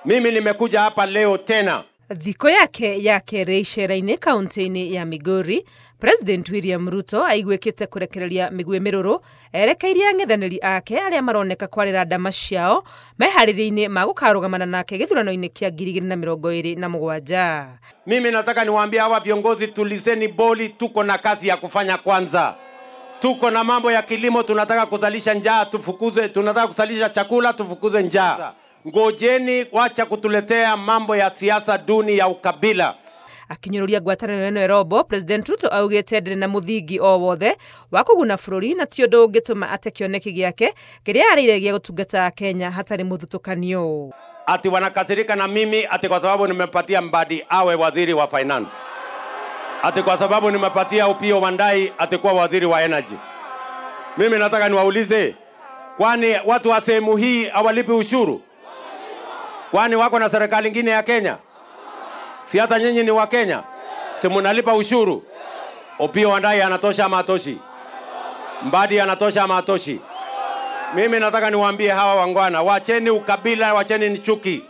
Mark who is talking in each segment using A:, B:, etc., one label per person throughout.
A: Mimi nimekuja hapa leo tena.
B: Thikũ yake ya kerĩ icera-inĩ kaunti-inĩ ya Migori, President William Ruto aiguĩkĩte kũrekereria mĩguĩ mĩrũrũ erekeirie ang'ethanĩri ake arĩa maroneka kwarĩra ndama ciao meharĩria-inĩ ma gũkarũgamana nake gĩthurano-inĩ kĩa 2027.
A: Mimi nataka niwaambie hawa viongozi, tulizeni boli, tuko na kazi ya kufanya kwanza. Tuko na mambo ya kilimo, tunataka kuzalisha njaa tufukuze, tunataka kuzalisha chakula tufukuze njaa. Ngojeni, wacha kutuletea mambo ya siasa duni ya ukabila.
B: Akinyururia ngwatanĩro ĩno ĩrombo, President Ruto augĩte ndĩrĩ na mũthingi o wothe wa kũguna bũrũri na ti ũndũ ũngĩtũma ate kĩoneki gĩake kĩrĩa arĩire gĩa gũtungata Kenya hatarĩ mũthutũkanio.
A: Ati wanakasirika na mimi ati kwa sababu nimepatia Mbadi awe waziri wa finance, ati kwa sababu nimepatia Opiyo Wandayi ati kuwa waziri wa energy. Mimi nataka niwaulize, kwani watu wa sehemu hii hawalipi ushuru? Kwani wako na serikali nyingine ya Kenya? Si hata nyinyi ni wa Kenya? Si mnalipa ushuru? Opiyo Wandayi anatosha ama hatoshi? Mbadi anatosha ama hatoshi? Mimi nataka niwaambie hawa wangwana, wacheni ukabila, wacheni chuki.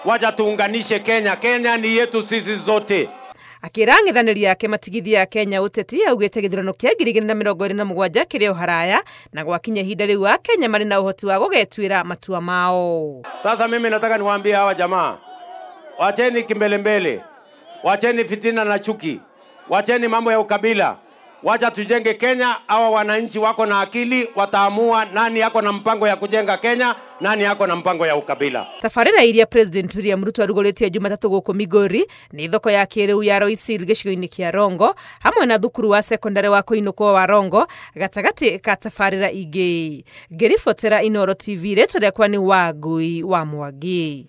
A: Wacha tuunganishe Kenya. Kenya ni yetu sisi zote.
B: Akĩra ang'ethanĩri ake matigithia Kenya ũteti augĩte gĩthurano kĩa 2027 kĩrĩ o haraya na gwakinya ihinda rĩu Akenya marĩ na ũhoti wa gũgetuĩra matua mao.
A: Sasa mimi nataka niwaambie hawa jamaa, wacheni kimbelembele, wacheni fitina na chuki, wacheni mambo ya ukabila. Wacha tujenge Kenya. Hawa wananchi wako na akili, wataamua nani yako na mpango ya kujenga Kenya, nani yako na mpango ya ukabila.
B: Tabarĩra iria President William Ruto arugũrĩtie Jumatatũ gũkũ Migori nĩ thoko ya kĩrĩu ya Roysil gĩcigo-inĩ kĩa Rongo hamwe na thukuru wa sekondari wa kũinũkwo wa Rongo gatagatĩ ka tabarĩra ingĩ. Ngĩribotera Inooro TV, rĩtwa rĩakwa nĩ Wangui wa Mwangi.